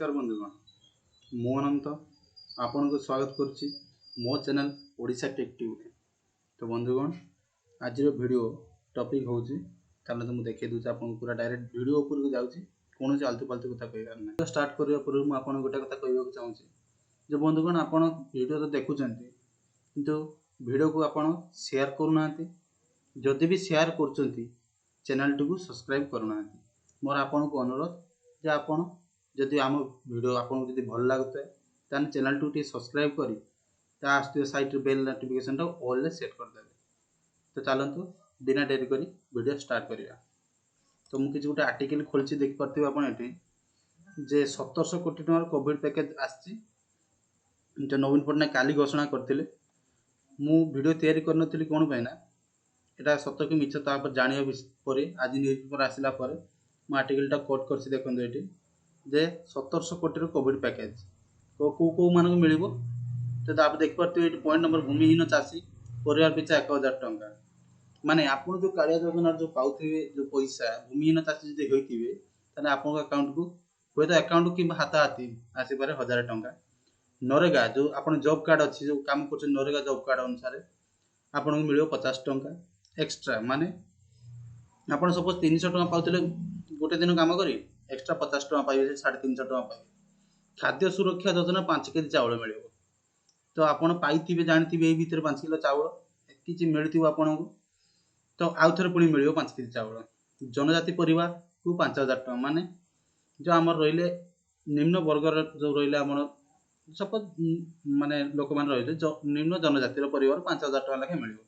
ନମସ୍କାର ବନ୍ଧୁଗଣ, ମୁଁ ଅନନ୍ତ ଆପଣଙ୍କୁ ସ୍ୱାଗତ କରୁଛି ମୋ ଚ୍ୟାନେଲ୍ ଓଡ଼ିଶା ଟେକ୍ ଟ୍ୟୁବରେ। ତ ବନ୍ଧୁଗଣ, ଆଜିର ଭିଡ଼ିଓ ଟପିକ୍ ହେଉଛି, ତାହେଲେ ତ ମୁଁ ଦେଖାଇ ଦେଉଛି ଆପଣଙ୍କୁ, ପୁରା ଡାଇରେକ୍ଟ ଭିଡ଼ିଓ ଉପରକୁ ଯାଉଛି, କୌଣସି ଆଲତୁ ଫାଲତୁ କଥା କହିବାର ନାହିଁ। ଷ୍ଟାର୍ଟ କରିବା ପୂର୍ବରୁ ମୁଁ ଆପଣଙ୍କୁ ଗୋଟେ କଥା କହିବାକୁ ଚାହୁଁଛି ଯେ ବନ୍ଧୁଗଣ, ଆପଣ ଭିଡ଼ିଓ ତ ଦେଖୁଛନ୍ତି, କିନ୍ତୁ ଭିଡ଼ିଓକୁ ଆପଣ ସେୟାର କରୁନାହାନ୍ତି। ଯଦି ବି ସେୟାର କରୁଛନ୍ତି, ଚ୍ୟାନେଲଟିକୁ ସବସ୍କ୍ରାଇବ୍ କରୁନାହାନ୍ତି। ମୋର ଆପଣଙ୍କୁ ଅନୁରୋଧ ଯେ ଆପଣ ଯଦି ଆମ ଭିଡ଼ିଓ ଆପଣଙ୍କୁ ଯଦି ଭଲ ଲାଗୁଥାଏ, ତାହେଲେ ଚ୍ୟାନେଲଟିକୁ ଟିକେ ସବସ୍କ୍ରାଇବ୍ କରି ତା ଆସୁଥିବା ସାଇଡ଼୍ରେ ବେଲ୍ ନୋଟିଫିକେସନଟାକୁ ଅଲ୍ରେ ସେଟ୍ କରିଦେବେ। ତ ଚାଲନ୍ତୁ, ବିନା ଡେରି କରି ଭିଡ଼ିଓ ଷ୍ଟାର୍ଟ କରିବା। ତ ମୁଁ କିଛି ଗୋଟେ ଆର୍ଟିକଲ ଖୋଲିଛି, ଦେଖିପାରୁଥିବେ ଆପଣ ଏଠି ଯେ 1700 କୋଟି ଟଙ୍କାର କୋଭିଡ଼ ପ୍ୟାକେଜ ଆସିଛି, ଯେ ନବୀନ ପଟ୍ଟନାୟକ କାଲି ଘୋଷଣା କରିଥିଲେ। ମୁଁ ଭିଡ଼ିଓ ତିଆରି କରିନଥିଲି, କ'ଣ ପାଇଁ ନା ଏଇଟା ସତ କି ମିଛ ତାପରେ ଜାଣିବା ପରେ, ଆଜି ନ୍ୟୁଜ୍ ପେପର ଆସିଲା ପରେ ମୁଁ ଆର୍ଟିକଲଟା କୋଟ୍ କରିଛି। ଦେଖନ୍ତୁ ଏଠି ଯେ 1700 କୋଟିର କୋଭିଡ଼ ପ୍ୟାକେଜ କେଉଁ କେଉଁମାନଙ୍କୁ ମିଳିବ। ତ ତାପରେ ଦେଖିପାରୁଥିବେ ଏଠି ପଏଣ୍ଟ ନମ୍ବର, ଭୂମିହୀନ ଚାଷୀ ପରିବାର ପିଛା 1000 ଟଙ୍କା। ମାନେ ଆପଣ ଯେଉଁ କାଳିଆ ଯୋଜନାର ଯେଉଁ ପାଉଥିବେ ଯେଉଁ ପଇସା, ଭୂମିହୀନ ଚାଷୀ ଯଦି ହୋଇଥିବେ, ତାହେଲେ ଆପଣଙ୍କ ଆକାଉଣ୍ଟକୁ ହୁଏତ ଆକାଉଣ୍ଟ କିମ୍ବା ହାତାହାତି ଆସିପାରେ 1000 ଟଙ୍କା। ନରେଗା ଯେଉଁ ଆପଣ ଜବ୍ କାର୍ଡ଼ ଅଛି, ଯେଉଁ କାମ କରୁଛନ୍ତି, ନରେଗା ଜବ୍ କାର୍ଡ଼ ଅନୁସାରେ ଆପଣଙ୍କୁ ମିଳିବ 50 ଟଙ୍କା ଏକ୍ସଟ୍ରା। ମାନେ ଆପଣ ସପୋଜ 300 ଟଙ୍କା ପାଉଥିଲେ ଗୋଟେ ଦିନ କାମ କରି, ଏକ୍ସଟ୍ରା 50 ଟଙ୍କା ପାଇବେ, ସେ 350 ଟଙ୍କା ପାଇବେ। ଖାଦ୍ୟ ସୁରକ୍ଷା ଯୋଜନା 5 କେଜି ଚାଉଳ ମିଳିବ। ତ ଆପଣ ପାଇଥିବେ, ଜାଣିଥିବେ, ଏଇ ଭିତରେ 5 କିଲୋ ଚାଉଳ କିଛି ମିଳିଥିବ ଆପଣଙ୍କୁ। ତ ଆଉ ଥରେ ପୁଣି ମିଳିବ 5 କେଜି ଚାଉଳ। ଜନଜାତି ପରିବାରକୁ 5000 ଟଙ୍କା। ମାନେ ଯେଉଁ ଆମର ରହିଲେ ନିମ୍ନ ବର୍ଗର ଯେଉଁ ରହିଲେ ଆମର ସପୋଜ ମାନେ ଲୋକମାନେ ରହିଲେ ନିମ୍ନ ଜନଜାତିର ପରିବାର, 5000 ଟଙ୍କା ଲେଖାଏଁ ମିଳିବ।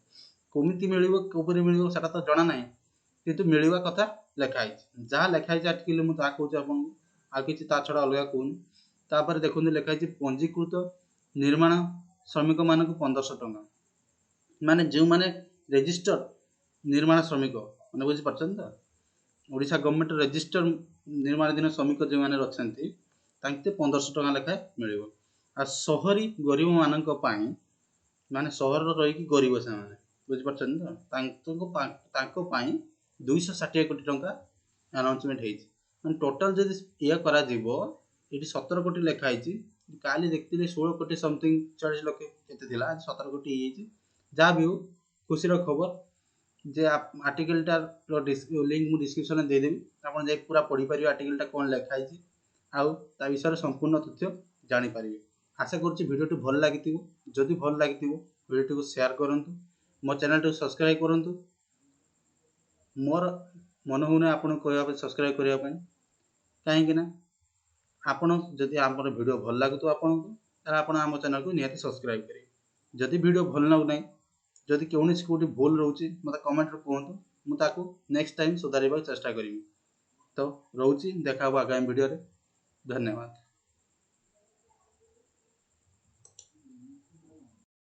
କେମିତି ମିଳିବ, କେଉଁପରି ମିଳିବ, ସେଟା ତ ଜଣା ନାହିଁ, କିନ୍ତୁ ମିଳିବା କଥା ଲେଖା ହେଇଛି। ଯାହା ଲେଖା ହେଇଛି ଆର୍ଟିକଲ, ମୁଁ ତାହା କହୁଛି ଆପଣଙ୍କୁ, ଆଉ କିଛି ତା ଛଡ଼ା ଅଲଗା କହୁନି। ତାପରେ ଦେଖନ୍ତୁ, ଲେଖା ହେଇଛି ପଞ୍ଜୀକୃତ ନିର୍ମାଣ ଶ୍ରମିକମାନଙ୍କୁ 1500 ଟଙ୍କା। ମାନେ ଯେଉଁମାନେ ରେଜିଷ୍ଟର ନିର୍ମାଣ ଶ୍ରମିକ, ମାନେ ବୁଝିପାରୁଛନ୍ତି ତ, ଓଡ଼ିଶା ଗଭର୍ଣ୍ଣମେଣ୍ଟ ରେଜିଷ୍ଟର ନିର୍ମାଣାଧୀନ ଶ୍ରମିକ ଯେଉଁମାନେ ଅଛନ୍ତି, ତାଙ୍କୁ 1500 ଟଙ୍କା ଲେଖାଏଁ ମିଳିବ। ଆଉ ସହରୀ ଗରିବମାନଙ୍କ ପାଇଁ, ମାନେ ସହରରେ ରହିକି ଗରିବ ସେମାନେ, ବୁଝିପାରୁଛନ୍ତି ତ, ତାଙ୍କ ପାଇଁ 260 କୋଟି ଟଙ୍କା ଆନାଉନ୍ସମେଣ୍ଟ ହେଇଛି। ମାନେ ଟୋଟାଲ ଯଦି ଇଏ କରାଯିବ, ଏଠି 17 କୋଟି ଲେଖା ହେଇଛି। କାଲି ଦେଖିଥିଲି 16 କୋଟି ସମଥିଙ୍ଗ 40 ଲକ୍ଷ କେତେ ଥିଲା, ଆଜି 17 କୋଟି ହେଇଯାଇଛି। ଯାହା ବି ହଉ, ଖୁସିର ଖବର ଯେ ଆର୍ଟିକଲଟାର ଲିଙ୍କ ମୁଁ ଡିସ୍କ୍ରିପସନରେ ଦେଇଦେବି, ଆପଣ ଯାଇ ପୁରା ପଢ଼ିପାରିବେ ଆର୍ଟିକଲଟା କ'ଣ ଲେଖା ହେଇଛି ଆଉ ତା ବିଷୟରେ ସମ୍ପୂର୍ଣ୍ଣ ତଥ୍ୟ ଜାଣିପାରିବେ। ଆଶା କରୁଛି ଭିଡ଼ିଓଟି ଭଲ ଲାଗିଥିବ। ଯଦି ଭଲ ଲାଗିଥିବ, ଭିଡ଼ିଓଟିକୁ ସେୟାର କରନ୍ତୁ, ମୋ ଚ୍ୟାନେଲଟିକୁ ସବସ୍କ୍ରାଇବ୍ କରନ୍ତୁ। ମୋର ମନ ହେଉନାହିଁ ଆପଣଙ୍କୁ କହିବା ପାଇଁ ସବସ୍କ୍ରାଇବ୍ କରିବା ପାଇଁ, କାହିଁକି ନା ଆପଣ ଯଦି ଆମର ଭିଡ଼ିଓ ଭଲ ଲାଗୁଥିବ ଆପଣଙ୍କୁ, ତାହେଲେ ଆପଣ ଆମ ଚ୍ୟାନେଲକୁ ନିହାତି ସବସ୍କ୍ରାଇବ୍ କରିବେ। ଯଦି ଭିଡ଼ିଓ ଭଲ ଲାଗୁନାହିଁ, ଯଦି କୌଣସି କେଉଁଠି ଭୁଲ ରହୁଛି, ମୋତେ କମେଣ୍ଟରେ କୁହନ୍ତୁ, ମୁଁ ତାକୁ ନେକ୍ସଟ ଟାଇମ୍ ସୁଧାରିବାକୁ ଚେଷ୍ଟା କରିବି। ତ ରହୁଛି, ଦେଖା ହେବ ଆଗାମୀ ଭିଡ଼ିଓରେ। ଧନ୍ୟବାଦ।